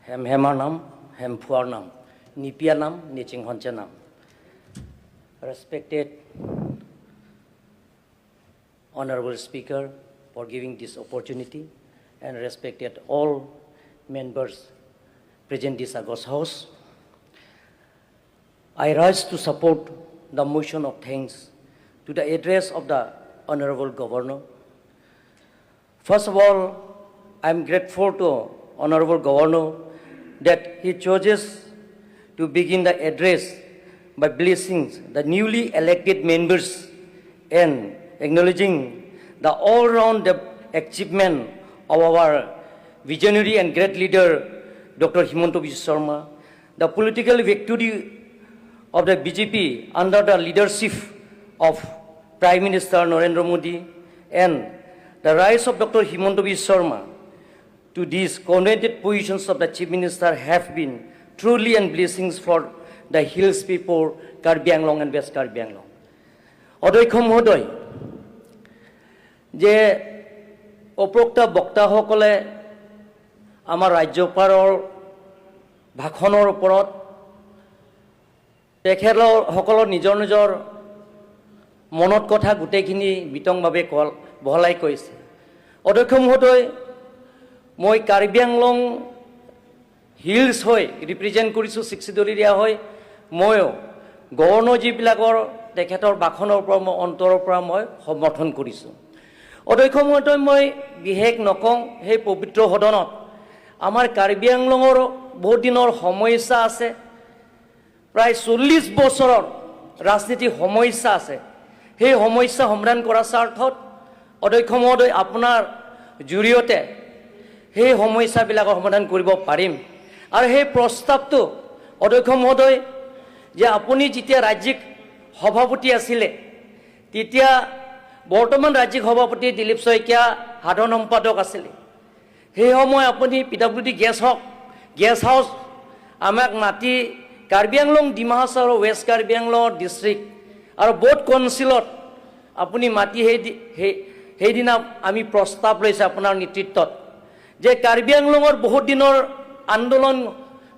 Hem Hemar Nam, Hem Phuar Nam, Nipia Nam, Niching Honcha Nam. Respected Honorable Speaker for giving this opportunity and respected all members present this august house. I rise to support the motion of thanks to the address of the Honorable Governor. First of all, I am grateful to Honorable Governor that he chooses to begin the address by blessing the newly elected members and acknowledging the all-round achievement of our visionary and great leader, Dr. Himanta Biswa Sarma, the political victory of the BJP under the leadership of Prime Minister Narendra Modi and the rise of Dr. Himanta Biswa Sarma to these coveted positions of the Chief Minister have been truly and blessings for the hills people, Karbi Anglong and West Karbi Anglong. অধ্যক্ষ মহোদয়, যে উপৰোক্ত বক্তাসকলে আমাৰ ৰাজ্যপালৰ ভাষণৰ ওপৰত তেখেতসকলৰ নিজৰ নিজৰ মনত কথা গোটেইখিনি বিতংভাৱে কল বহলাই কৈছে। অধ্যক্ষ মহোদয়, মই কাৰ্বি আংলং হিলছ হৈ ৰিপ্ৰেজেণ্ট কৰিছোঁ, ছিক্স এৰিয়া হৈ। ময়ো গভৰ্ণৰ যিবিলাকৰ তেখেতৰ ভাষণৰ পৰা মই অন্তৰৰ পৰা মই সমৰ্থন কৰিছোঁ। অধ্যক্ষ মহোদয়, মই বিশেষ নকওঁ। সেই পবিত্ৰ সদনত আমাৰ কাৰ্বি আংলঙৰ বহুত দিনৰ সমস্যা আছে, প্ৰায় 40 বছৰৰ ৰাজনীতিৰ সমস্যা আছে। সেই সমস্যা সমাধান কৰাৰ স্বাৰ্থত, অধ্যক্ষ মহোদয়, আপোনাৰ জৰিয়তে সেই সমস্যাবিলাকৰ সমাধান কৰিব পাৰিম। আৰু সেই প্ৰস্তাৱটো, অধ্যক্ষ মহোদয়, যে আপুনি যেতিয়া ৰাজ্যিক সভাপতি আছিলে, তেতিয়া বৰ্তমান ৰাজ্যিক সভাপতি দিলীপ শইকীয়া সাধাৰণ সম্পাদক আছিলে। সেই সময় আপুনি পি ডাব্লিউ ডি গেষ্ট হওক গেষ্ট হাউচ আমাক মাতি কাৰ্বি আংলং, ডিমা হাছাও আৰু ৱেষ্ট কাৰ্বি আংলং ডিষ্ট্ৰিক্ট আৰু ব'থ কাউন্সিলত আপুনি মাতি সেইদিনা আমি প্ৰস্তাৱ লৈছে আপোনাৰ নেতৃত্বত যে কাৰ্বি আংলঙৰ বহুত দিনৰ আন্দোলন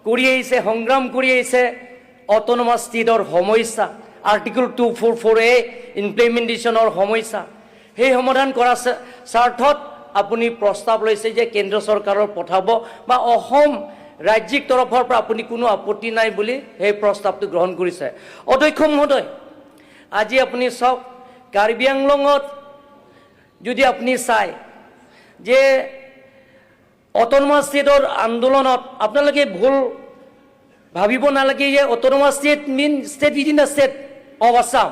কৰি আহিছে, সংগ্ৰাম কৰি আহিছে, অট'নমাছ ষ্টেটৰ সমস্যা, Article 244A ইমপ্লিমেণ্টেশ্যনৰ সমস্যা। সেই সমাধান কৰাৰ স্বাৰ্থত আপুনি প্ৰস্তাৱ লৈছে যে কেন্দ্ৰ চৰকাৰৰ পঠাব বা অসম ৰাজ্যিক তৰফৰ পৰা আপুনি কোনো আপত্তি নাই বুলি সেই প্ৰস্তাৱটো গ্ৰহণ কৰিছে। অধ্যক্ষ মহোদয়, আজি আপুনি চাওক, কাৰ্বি আংলঙত যদি আপুনি চায় যে অট'নমাছ ষ্টেটৰ আন্দোলনত আপোনালোকে ভুল ভাবিব নালাগে যে autonomous state mean state within the state of Assam,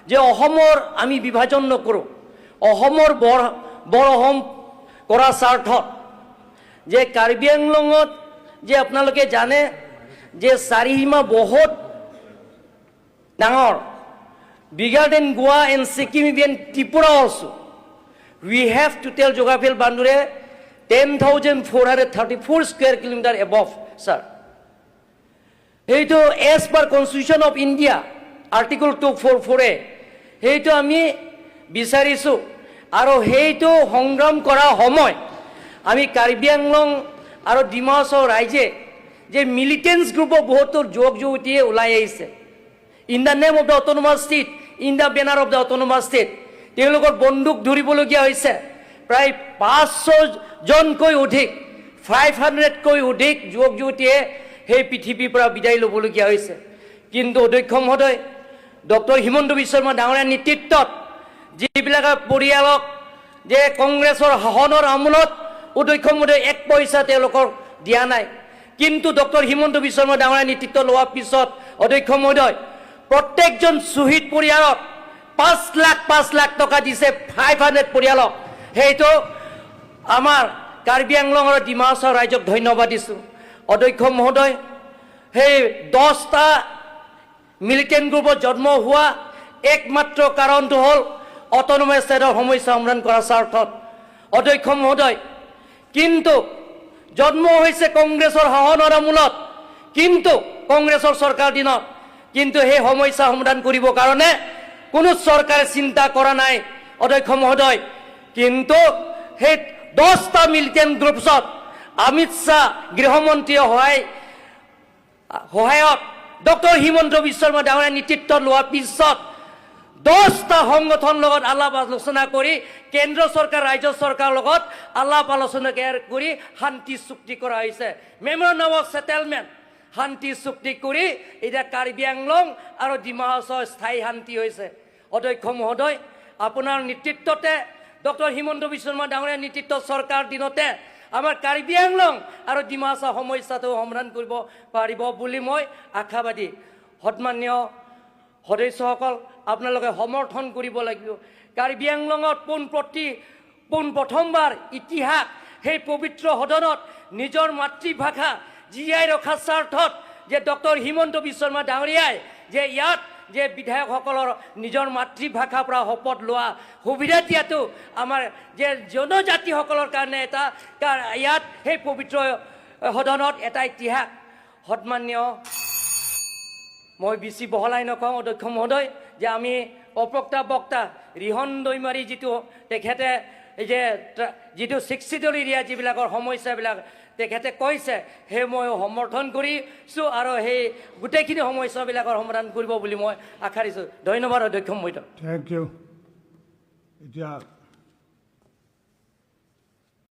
যে অসমৰ আমি বিভাজন নকৰোঁ। অসমৰ বৰ বৰ অসম কৰাৰ স্বাৰ্থত যে কাৰ্বি আংলঙত যে আপোনালোকে জানে যে চাৰিসীমা বহুত ডাঙৰ, bigger than Goa and Sikkim, even Tripura also. We have total geographical boundary 10,434 square kilometer above, sir. সেইটো as per Constitution of India, Article 244A, সেইটো আমি বিচাৰিছোঁ। আৰু সেইটো সংগ্ৰাম কৰা সময় আমি কাৰ্বি আংলং আৰু ডিমা হাছাও ৰাইজে যে মিলিটেণ্টছ গ্ৰুপৰ বহুতো যুৱক যুৱতীয়ে ওলাই আহিছে in the name of the autonomous state, in the banner of the autonomous state, তেওঁলোকৰ বন্দুক ধৰিবলগীয়া হৈছে। প্ৰায় 500 জনকৈ অধিক, 500তকৈ অধিক যুৱক যুৱতীয়ে সেই পৃথিৱীৰ পৰা বিদায় ল'বলগীয়া হৈছে। কিন্তু অধ্যক্ষ মহোদয়, ডক্টৰ হিমন্ত বিশ্ব শৰ্মা ডাঙৰীয়াৰ নেতৃত্বত যিবিলাক পৰিয়ালক যে কংগ্ৰেছৰ শাসনৰ আমোলত, অধ্যক্ষ মহোদয়, এক পইচা তেওঁলোকক দিয়া নাই। কিন্তু ডক্টৰ হিমন্ত বিশ্ব শৰ্মা ডাঙৰীয়াৰ নেতৃত্ব লোৱাৰ পিছত, অধ্যক্ষ মহোদয়, প্ৰত্যেকজন শ্বহীদ পৰিয়ালক 5 লাখ 5 লাখ টকা দিছে, 500 পৰিয়ালক। সেইটো আমাৰ কাৰ্বি আংলং আৰু ডিমা হাছাও ৰাইজক ধন্যবাদ দিছোঁ। অধ্যক্ষ মহোদয়, সেই 10টা মিলিটেণ্ট গ্ৰুপত জন্ম হোৱা একমাত্ৰ কাৰণটো হ'ল অট'নমাছ ষ্টেটৰ সমস্যা সমাধান কৰাৰ স্বাৰ্থত। অধ্যক্ষ মহোদয়, কিন্তু জন্ম হৈছে কংগ্ৰেছৰ শাসনৰ আমোলত, কিন্তু কংগ্ৰেছৰ চৰকাৰ দিনত, কিন্তু সেই সমস্যা সমাধান কৰিবৰ কাৰণে কোনো চৰকাৰে চিন্তা কৰা নাই। অধ্যক্ষ মহোদয়, কিন্তু সেই 10টা মিলিটেণ্ট গ্ৰুপছত অমিত শ্বাহ গৃহমন্ত্ৰীয়ে সহায়ত ডক্টৰ হিমন্ত বিশ্ব শৰ্মা ডাঙৰীয়া নেতৃত্ব লোৱাৰ পিছত 10টা সংগঠনৰ লগত আলাপ আলোচনা কৰি, কেন্দ্ৰ চৰকাৰ, ৰাজ্য চৰকাৰৰ লগত আলাপ আলোচনা কৰি শান্তি চুক্তি কৰা হৈছে। মেমৰেণ্ডাম অফ ছেটেলমেণ্ট, শান্তি চুক্তি কৰি এতিয়া কাৰ্বি আংলং আৰু ডিমা হাছাওৰ স্থায়ী শান্তি হৈছে। অধ্যক্ষ মহোদয়, আপোনাৰ নেতৃত্বতে, ডক্টৰ হিমন্ত বিশ্ব শৰ্মা ডাঙৰীয়াৰ নেতৃত্ব চৰকাৰ দিনতে আমাৰ কাৰ্বি আংলং আৰু ডিমা হাছাও সমস্যাটো সমাধান কৰিব পাৰিব বুলি মই আশাবাদী। সন্মানীয় সদস্যসকল, আপোনালোকে সমৰ্থন কৰিব লাগিব। কাৰ্বি আংলঙত পোন প্ৰথমবাৰ ইতিহাস, সেই পবিত্ৰ সদনত নিজৰ মাতৃভাষা জীয়াই ৰখাৰ স্বাৰ্থত যে ডক্টৰ হিমন্ত বিশ্ব শৰ্মা ডাঙৰীয়াই যে ইয়াত যে বিধায়কসকলৰ নিজৰ মাতৃভাষাৰ পৰা শপত লোৱা সুবিধা দিয়াটো আমাৰ যে জনজাতিসকলৰ কাৰণে এটা ইয়াত সেই পবিত্ৰ সদনত এটা ইতিহাস। সন্মানীয়, মই বেছি বহলাই নকওঁ অধ্যক্ষ মহোদয়, যে আমি অপক্তা বক্তা ৰিহন দৈমাৰী যিটো তেখেতে এই যে যিটো 60 এৰিয়া যিবিলাকৰ সমস্যাবিলাক তেখেতে কৈছে, সেই মই সমৰ্থন কৰিছোঁ আৰু সেই গোটেইখিনি সমস্যাবিলাকৰ সমাধান কৰিব বুলি মই আশা দিছোঁ। ধন্যবাদ অধ্যক্ষ মহোদয়। Thank U. এতিয়া